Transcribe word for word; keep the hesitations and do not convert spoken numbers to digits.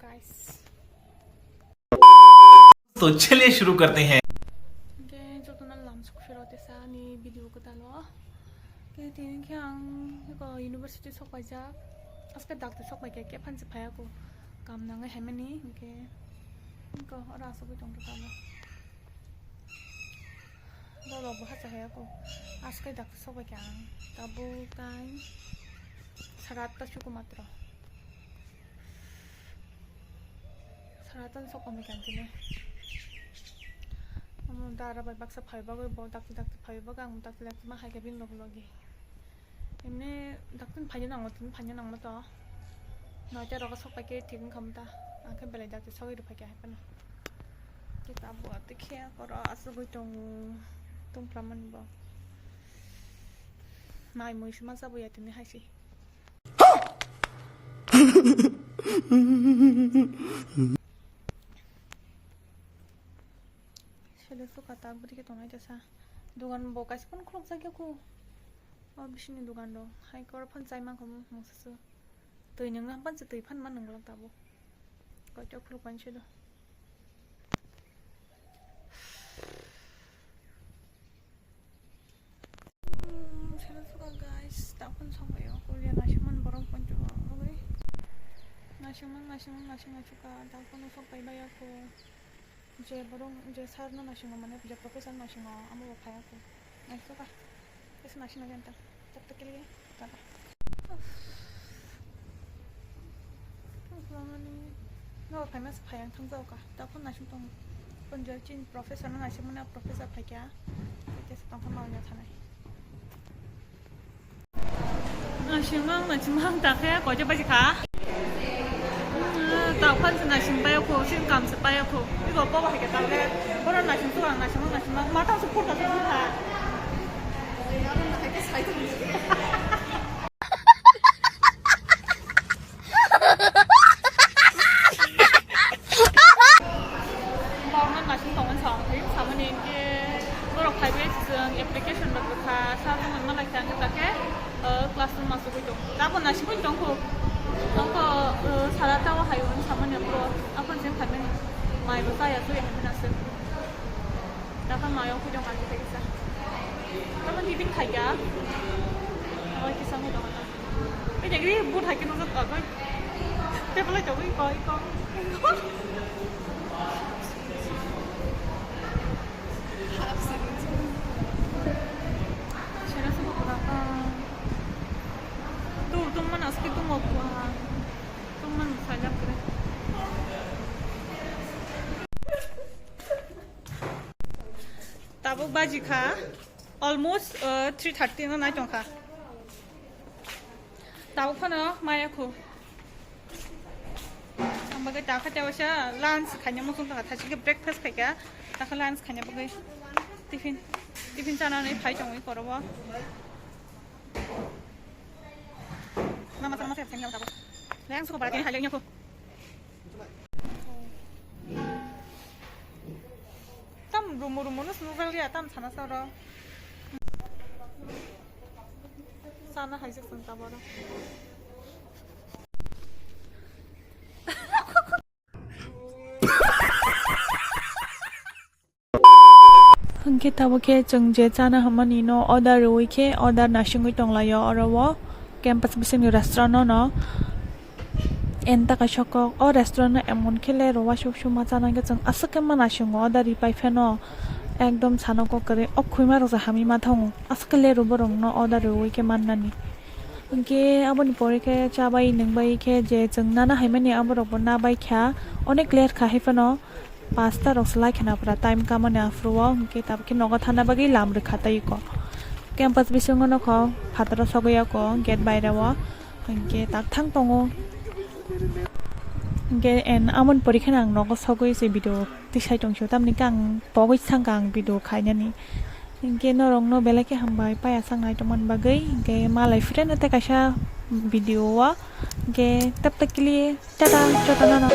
Guys. तो चलिए शुरू करते हैं। Hwnkhe jotono lamsok phiro tesa ani video kwtalo. Khe tini khe ang eko university sok paijak. Aske dakti sok pai khe, khe phansi phaiya ko. Kam nangwi haimani hwnkhe. Hwnkhe oro asugwi tongkha tamo. Dolo bo hacha haya ko. Aske dakti sok pai khe ang. Tabuk time sara atta suku matro. Sara tan sok omoi kan tini. Amo dara bai baksa phai bagwi bo dakti dakti phai bagwi ang dakti dakti ma hai khe bini logi logi. Emni dakti phai nang tini phai nang to. Noita rogo sok pai khe thik wngkha mata. Ang khe belai dakti sogwi rw phai khe hai phano. Kita bo ati khe koro asugwi tongo. Tongplamani bo. Mai mui suma sabo ya tini hai si. Sele suka tak bwrwi khe tongnai tesa. Dugan bo kaisa phano khulukjak ya kho. O bisingni dugan rok. Hai khe oro phano chai mankha mungsa se. Twi nungna phano se twi phano ma nunglak tabuk. Koito khuluk phano se do. Hmm, sero suka guys, tak phano songwi o kulia naisingmani borok poito bagwi. Naisingmani, naisingmani, naising naisingka, tak phano sok pai baya kho. Je borok, je sir no naisingo mane, je professor naisingo, amo bo phaya kho. Naisingka, kesa naisingna janta, tak tak kili, tak. Lamani no phaima se phai ang thangjago ka. Takhon naising tong. Kon je chin professor no naising mane professor phai kya. Kya se tong thangma ya thanai. Naising mang naising mang ta khe koi je baji kha. Takhon se naising pai ko, sin kam se pai ko. Igo ko ba khe ta le. Kono naising tu ang naising mang naising mang. Mata se pur ka se pur kha. Borokno naising tongmani samani, samani hwnkhe borok phaibai chwng application rok rwkha, sa tongmani malai kha, hwnkhe ta khe, uh, classroom asugwi tong. Tabuk naisingwi tongkhu. Tongkho, uh, sara tao hai hwn samani bro. Aphano chwng phaimani. Mai bo chaya chuya hwnwi naswk. Daphang mayung kujung kaki tei kisa. Daphang tiffin khaikha. Oi kisa mo dong. Ei jagri but haikhe nujak kagoi. Tei belai togoi koi ko. Sera suka kurang. Tu tu mana aske tu mau kuah. Tu mana sayang kere. Tabuk baji kha, almost, uh, three thirty no nai tong kha. Tabuk phano maya khu. Ang bagwi ta kha, ta waisa lunch khaina muchung ta kha, thaichik khe breakfast khai kha, ta kha lunch khaina bagwi tiffin, tiffin chana nai phai tongwi korobo. Mama sama siap siap tabuk. Yang suka barat ini hai yang nyaku. Tam rumu rumu nus nujal ya tam sana soro. Sana hai sik sung taboro. Hwnkhe tabuk khe chwng je chana hwnmani no order rwui khe order naisingwi tonglaio oro o campus bisingni restaurant no no. Enta kaisa kok o restaurant no emon khe le rw uaisuk suk ma chana hwnkhe chwng aswk khe ma naisingo order rwpai phano ekdom sano kok kwrwi o khwima rok se hamwi ma thango aswk khe le rw borok no order rwui khe mannani. Hwnkhe aboni pore khe chabai nwngbai khe je chwng nana haimani aborok bo nabai kha onek ler kha hai phano. Pasta rok se lai khna pura time kamani aphuru o hwnkhe tabuk khe nogo thana bagwi lam rwkha tei ko campus bisingo nokho phataro sogwi o ko gate baire o hwnkhe tak thang tongo hwnkhe and amoni pori kheno ang nogo sogwi se video tisai tongsi tamni khe ang pogwi thangkha ang video khainani hwnkhe norok no belai khe hambai paya sak nai tongmani bagwi hwnkhe malai friend no tei kaisa video o hwnkhe tab tak kili tata jotono no.